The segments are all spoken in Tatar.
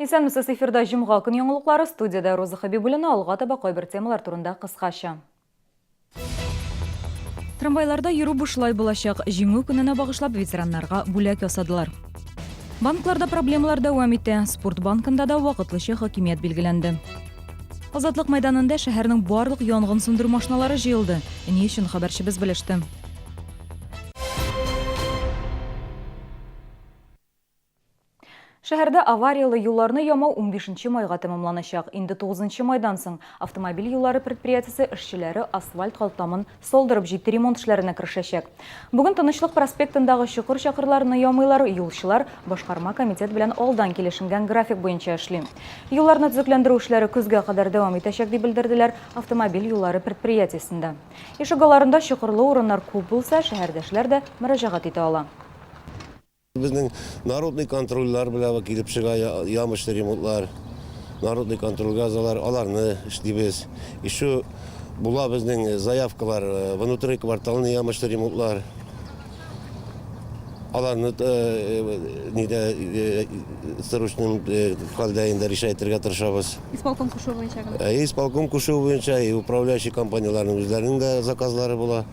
Исәнмесез, эфирда җомга көн яңалыклары, студиядә Роза Хәбибуллина, алга таба кайбер темалар турында кыскача. Трамвайларда йөрү бушлай булачак. Җиңү көненә багышлап ветераннарга бүләк ясадылар. Банкларда проблемалар дәвам итә. Спорт банкында да вакытлыча хакимият билгеләнде. Азатлык мәйданында шәһәрнең барлык янгын сүндерү машиналары җыелды. Ни өчен хәбәрчебез белеште. Шәһәрдә аварияле юлларны ямау унбишенче майга тәмамланачак. Инде тугызынчы майдан соң автомобиль юллары предприятиесе эшчеләре асфальт калтамын салдырып җитди ремонт эшләренә керешәчәк. Бүген Тынычлык проспектындагы чокыр-чакырларны ямыйлар, юлчылар башкарма комитет белән алдан килешенгән график буенча эшли. Юлларны төзекләндерү эшләре көзгә кадәр дәвам итәчәк, дип белдерделәр автомобиль юллары предприятиесендә. Ишегалларында чокырлы урыннар күп булса, шәһәрдәшләр дә мөрәҗәгать итә ала. Безнең народный контрольләр белән килеп чыга ямочный ремонтлар. Народный контрольгә язалар, аларны эшлибез. Еще була безнең заявкалар э, внутри квартальный ямочный ремонтлар. Аларны э, нидә э, срочным хәлдә инде решать итәргә тырышабыз. Исполком кушуы буенча гына. Исполком кушуы буенча и управляющий компанияләрнең үзләренең дә заказлары була.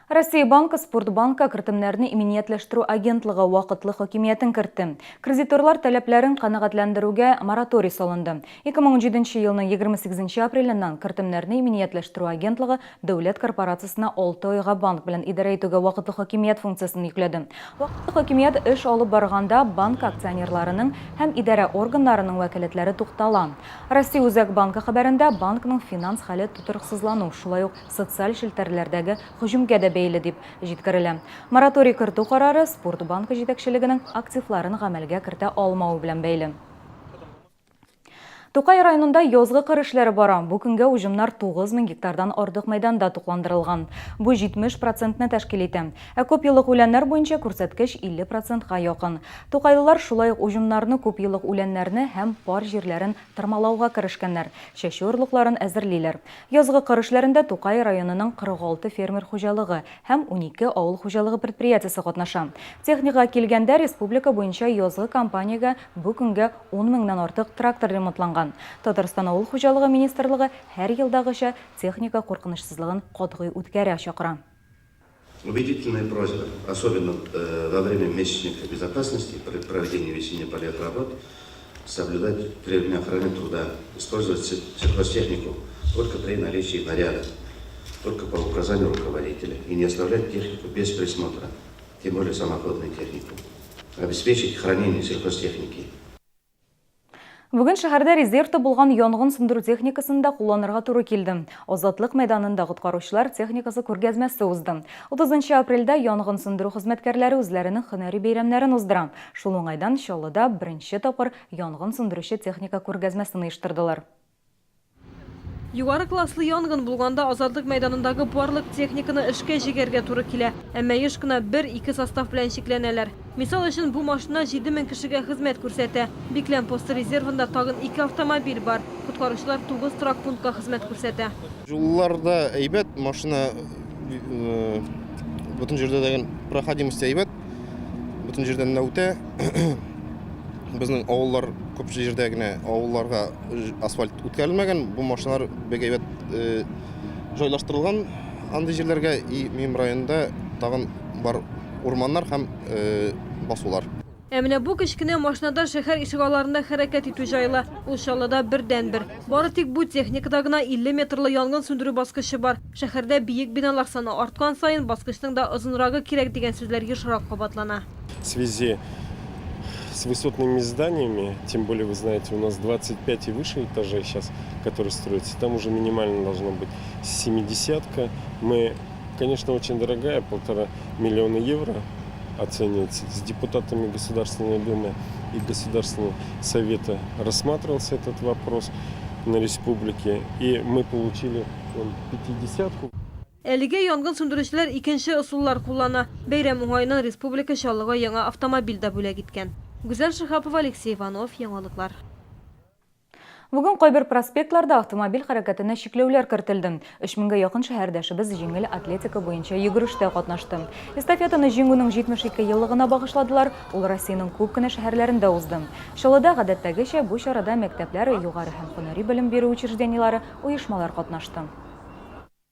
Россия Банкы Спортбанкка кертемнәрне иминиятләштерү агентлыгы вакытлы хакимиятен кертте. Кредиторлар таләпләрен канәгатьләндерүгә мораторий салынды. 2017 елның 28 апреленнән кертемнәрне иминиятләштерү агентлыгы дәүләт корпорациясенә алты айга банк белән идарә итүгә вакытлы хакимият функциясен йөкләде. Вакытлы хакимият эш алып барганда банк акционерларының һәм идарә органнарының вәкаләтләре туктала. Россия Үзәк банкы хәбәрендә банкның финанс хәле тотрыксызлану, шулай ук социаль челтәрләрдәге һөҗүмгә дә бәйле дип җиткерелә. Мораторий кертү карары Спорт банкы җитәкчелегенең активларын гамәлгә кертә алмавы белән бәйле. Тукай районында язгы кыр эшләре бара. Бу көнгә уҗымнар 9000 гектардан артык мәйданда тукландырылган. Бу 70 процентны тәшкил итә. Ә күпьеллык үләннәр буенча күрсәткеч 50 процентка якын. Тукайлылар шулай ук уҗымнарны, күпьеллык үләннәрне һәм пар җирләрен тырмалауга керешкәннәр, чәчү орлыкларын әзерлиләр. Язгы кыр эшләрендә Тукай районының 46 фермер хуҗалыгы һәм 12 авыл хуҗалыгы предприятиесе катнаша. Техникага килгәндә, республика буенча язгы кампаниягә бу көнгә ун меңнән артык трактор ремонтланган. Татарстан Авыл хуҗалыгы министрлыгы һәр елдагыча техника куркынычсызлыгын катгый үткәрә чакыра. Убедительная просьба, особенно во время месячника безопасности при проведении весенне-полевых работ, соблюдать требования охраны труда, использовать сельхозтехнику только при наличии наряда, только по указанию руководителя и не оставлять технику без присмотра, тем более самоходную технику. Обеспечить хранение сельхозтехники. Бүген шәһәрдә резервта булган янгын сүндерү техникасын да кулланырга туры килде. Азатлык мәйданында коткаручылар техникасы күргәзмәсе узды. 30 нчы апрельдә янгын сүндерү хезмәткәрләре үзләренең һөнәри бәйрәмнәрен уздыра. Шул уңайдан Чаллыда беренче тапкыр янгын сүндерүче техника күргәзмәсен оештырдылар. Югары класслы янгын булганда Азатлык мәйданындагы барлык техниканы эшкә җигәргә туры килә. Әмма еш кына бер-ике состав белән чикләнәләр. Мисал өчен, бу машина 7000 кешегә хезмәт күрсәтә. Биклән посты резервында тагын ике автомобиль бар. Коткаручылар тугыз торак пунктка хезмәт күрсәтә. Юллар да әйбәт, машина бөтен җирдә дә проходимость әйбәт, бөтен җирдән дә үтә. Безнең авыллар күп җирдә генә авылларга асфальт үткәрелмәгән. Бу машиналар бик әйбәт э, җайлаштырылган андый җирләргә. И минем районда тагын бар урманнар һәм э, басулар. Ә менә бу кечкенә машинада шәһәр ишегалларында хәрәкәт итү җайлы. Ул Чаллыда бердәнбер. Бары тик бу техникада гына 50 метрлы янгын сүндерү баскычы бар. Шәһәрдә биек биналар саны арткан саен, баскычның да озынрагы кирәк дигән сүзләр ешрак кабатлана. В связи с высотными зданиями, тем более, вы знаете, у нас 25 и выше этажей сейчас, которые строятся, там уже минимально должно быть семидесятка. Мы, конечно, очень дорогая, полтора миллиона евро оценивается. С депутатами Государственной Думы и Государственного Совета рассматривался этот вопрос на республике, и мы получили пятидесятку. Әлегә янгын сүндерүчеләр икенче ысуллар куллана. Бәйрәм уңаеннан республика Чаллыга яңа автомобиль дә бүләк иткән. Гүзәл Шиһапова, Алексей Иванов, Яңалыклар. Бүген кайбер проспектларда автомобиль хәрәкәтенә чикләүләр кертелде. Өч меңгә якын шәһәрдәшебез җиңел атлетика буенча йөгерештә катнашты. Эстафетаны Җиңүнең 72 еллыгына багышладылар, ул Россиянең күп кенә шәһәрләрендә узды. Чаллыда, гадәттәгечә, бу чарада мәктәпләр, югары һәм һөнәри белем бирү учреждениеләре, оешмалар катнашты.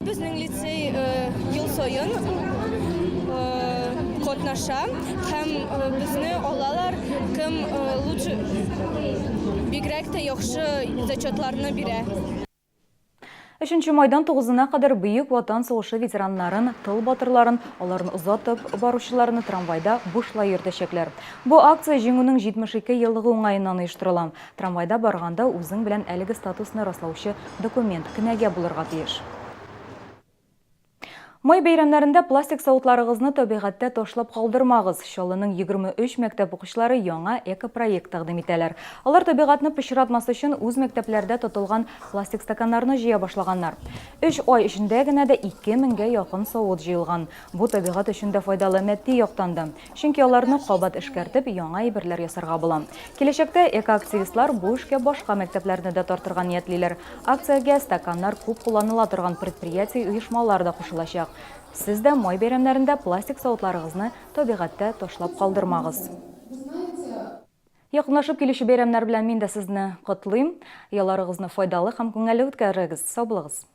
Безнең лицей ел саен катнаша һәм безне алалар, кем лучше, бигрәк тә яхшы зачетларны бирә. Өченче майдан тугызына кадәр Бөек Ватан сугышы ветераннарын, тыл батырларын, аларны озатып баручыларны трамвайда бушлай йөртәчәкләр. Бу акция Җиңүнең 72 еллыгы уңаеннан оештырыла. Трамвайда барганда үзең белән әлеге статусны раслаучы документ, кенәгә булырга тиеш. Май бәйрәмнәрендә пластик савытларыгызны табигатьтә ташлап калдырмагыз. Чаллының 23 мәктәп укучылары яңа экопроект тәкъдим итәләр. Алар табигатьне пычратмас өчен үз мәктәпләрдә тотылган пластик стаканнарны җыя башлаганнар. Өч ай эчендә генә дә 2 меңгә якын савыт җыелган. Бу табигать өчен дә файдалы, матди яктан да. Чөнки аларны кабат эшкәртеп, яңа әйберләр ясарга була. Киләчәктә экоактивистлар бу эшкә башка мәктәпләрне дә тартырга ниятлиләр. Акциягә стаканнар күп кулланыла торган предприятие-оешмалар да кушылачак. Сез дә май бәйрәмнәрендә пластик савытларыгызны табигатьтә ташлап калдырмагыз. Якынлашып килүче бәйрәмнәр белән мин дә сезне котлыйм. Ялларыгызны файдалы һәм күңелле үткәрегез. Сау булыгыз!